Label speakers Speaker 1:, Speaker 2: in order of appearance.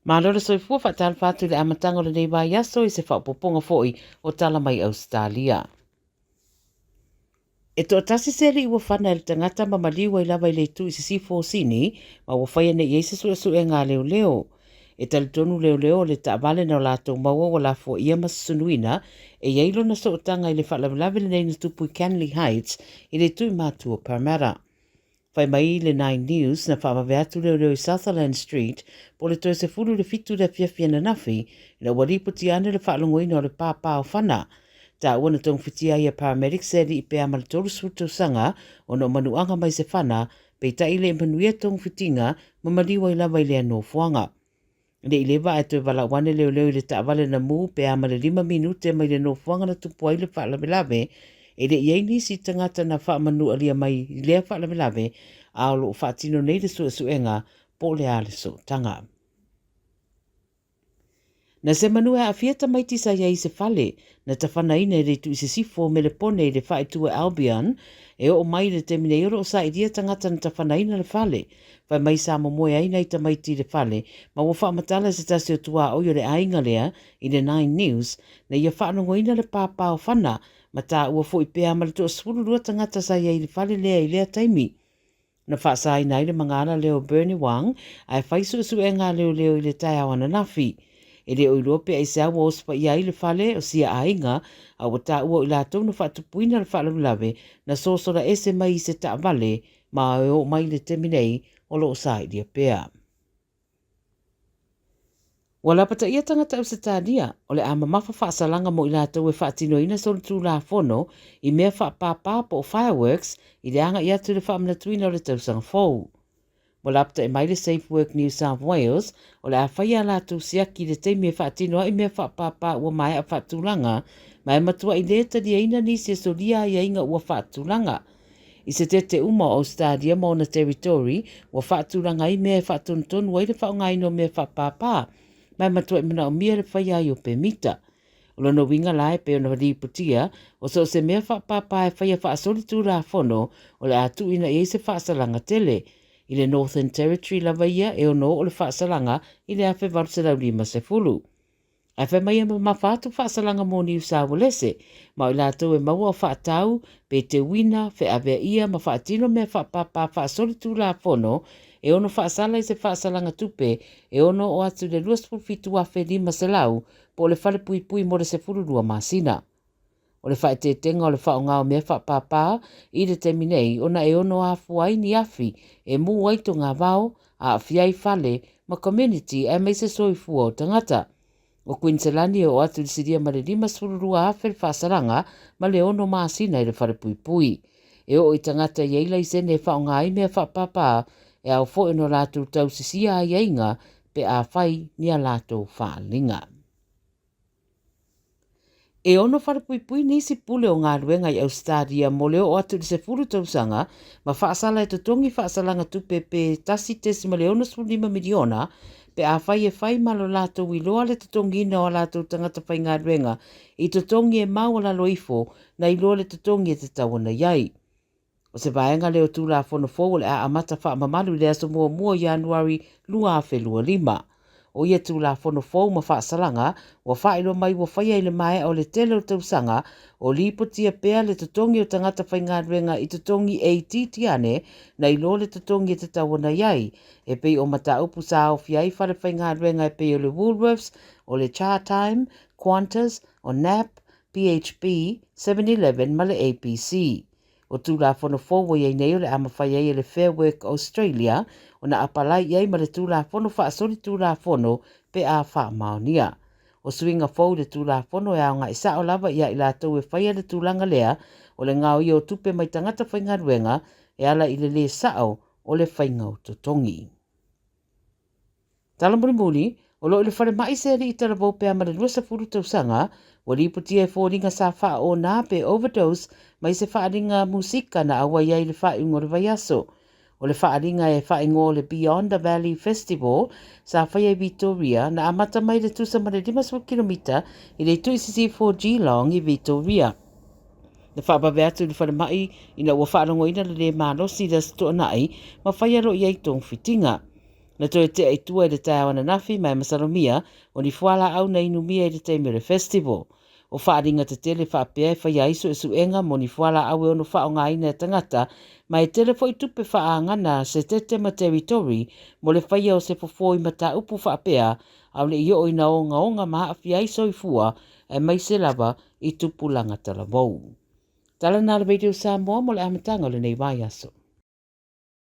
Speaker 1: Malo le soifua faatalofa atu i le amataga o lenei vaiaso i se faaopoopoga foi o tala mai Ausetalia. E toatasi se alii ua fana e le tagata ma maliu ai lava i le itu i sisifo o Sini ma ua faia nei i ai se suesuega a leoleo. E talitonu leoleo o le taavale na latou maua ua lafoaia ma susunuina e i ai lona sootaga i le faalavelave lenei na tupu i Canley Heights i le itu i matua o Parramatta. Fai mai le Nine News na faavave atu leoleo i Sutherland Street po o le toe 6:50 i le afiafi ananafi ina ua lipoti ane le faalogoina o le pāpā o fana. Taua na togafitia ai e paramedics se alii pe a ma le 30 tausaga ona o manuaga mai se fana, peitai le i manuia togafitiga ma maliu ai lava i lea nofoaga. Ne i leva ae toe valaau ane leoleo i le taavale na mū pe a ma le 5 minute mai le nofoaga na tupu ai le faalavelave, e le i ai nisi tagata na faamanualia mai i lea faalavelave, a o lo o faatino nei le suesuega po o le a le sootaga. Na se manu e aafia tamaiti sa i ai i se fale, na tafanaina e le itu i sisifo o Melepone i le faaitu e Albion, e oo mai i le taimi nei o lo o sailia tagata na tafanaina le fale. Fai mai sa momoe ai nai tamaiti i le fale, ma ua faamatala e se tasi o tuaoi o le aiga lea i le Nine News, na ia faalogoina le pāpā o fana, ma taua foi pea ma le toa-12 tagata sa i ai i le fale lea i lea taimi. Na faasaina ai le magala lea o Bernie Wang ae fai suesuega a leoleo i le taeao ananafi. E le o iloa pe aisea ua osofaia ai le fale o sia aiga, a ua taua o i latou na faatupuina le faalavelave na sosola ese mai i se taavale ma e oo mai i le taimi nei o lo o sailia pea. Ua lapataia tagata Ausetalia, o le a mamafa faasalaga mo i latou e faatinoina solitulafono i mea faapāpā po o fireworks i le agai atu i le faamanatuina o le tausaga fou. Ua lapatai mai le Safe Work New South Wales, o le a fai a latou siaki i le taimi e faatino ai mea faapāpā ua maea faatulaga, ma e matuai lē taliaina nisi e solia aiaiga ua faatulaga. I se tete uma o Ausetalia ma ona Territory, ua faatulaga ai mea e faatonutonu ai le faaaogaina o mea faapāpā, ma e matuai manaomia le faia ai o pemita. O lona uiga la e pei ona lipotia, o so o se mea faapāpā e faia faasolitulafono, o le a tuuina i ai se faasalaga tele. I le Northern Territory lava ia e ono oo le faasalaga i le 1850. Ae fai mai e mamafa atu faasalaga mo Niu Saualese, ma o i latou e maua o faatau, pe teuina, feaveaia ma faatino mea faapāpā faasolitulafono e ono faasala i se faasalaga tupe e ono oo atu i le $27,500 po o le falepuipui mo le 12 masina. O le faaeteetega o le faaaoga o mea faapāpā i le taimi nei ona e ono afua ai ni afi e mū ai togavao, aafia ai fale ma community aemaise soifua o tagata. O Kuiniselani e oo atu i le silia ma le 52,000 le faasalaga ma le ono masina i le falepuipui. E oo i tagata e i ai laisene e faaaoga ai mea faapāpā e ao foi ona latou tausisia aiaiga pe a fai ni a latou faaaliga. E ono falepuipui nisi pule o galuega i Ausetalia mo le oo atu i le 10 tausaga ma faasala e totogi faasalaga tupe pe 1.65 miliona pe afai e fai ma lo latou iloa le totogiina o a latou tagata faigaluega i totogi e maualalo ifo nai lo le totogi e tatau ona i ai. O se vaega lea o Tulafono fou o le a amata faamamalu i le aso 1 o Ianuari 2025. O ia Tulafono fou ma faasalaga ua faailoa mai ua faia i le maea o le tele o tausaga o lipotia pea le totogi o tagata faigaluega i totogi e itiiti ane nai lo le totogi e tatau ona i ai, e pei o mataupu sa aofia ai fale faigaluega e pei o le Woolworths, o le Chatime, Qantas, o NAB, BHP, 7-Eleven ma le ABC. O Tulafono fou ua i ai nei o le a mafai ai e le Fair Work Australia ona apalai i ai ma le Tulafono faasolitulafono pe a faamaonia. O suiga fou i le Tulafono e aogai sao lava ia i latou e faia le tulaga lea o le gaoia o tupe mai tagata faigaluega e ala i le lē sao o le faiga o totogi. Tala mulimuli, o lo o i le falemai se alii talavou pea ma le 20 tausaga, ua lipotia e foliga sa faaona pe overdose mai se faaaliga musika na auai ai i le faaiuga o le vaiaso. O le faaaliga e faaigoa o le Beyond the Valley Festival sa faia i Vitoria na amata mai le tusa ma le 50 kilomita i le itu i sisifo o Geelong i Vitoria. Na faavave atu i le falemai ina ua faalogoina le lē malosi i le Aso Toonai ma faia loa i ai togafitiga. Na toe tea i tua i le taeao ananafi ma e masalomia o ni fualaau na inumia i le taimi o le festival. O faaaliga tetele faapea e faia ai suesuega mo ni fualaau e ono faaaogaina e tagata ma e tele foi tupe faaagana a Setete ma Territory mo le faia o se fofo i mataupu faapea a o le i oo ina ogaoga ma aafia ai soifua aemaise lava i tupulaga talavou. Tala na a le Radio Samoa mo le amataga o lenei vaiaso.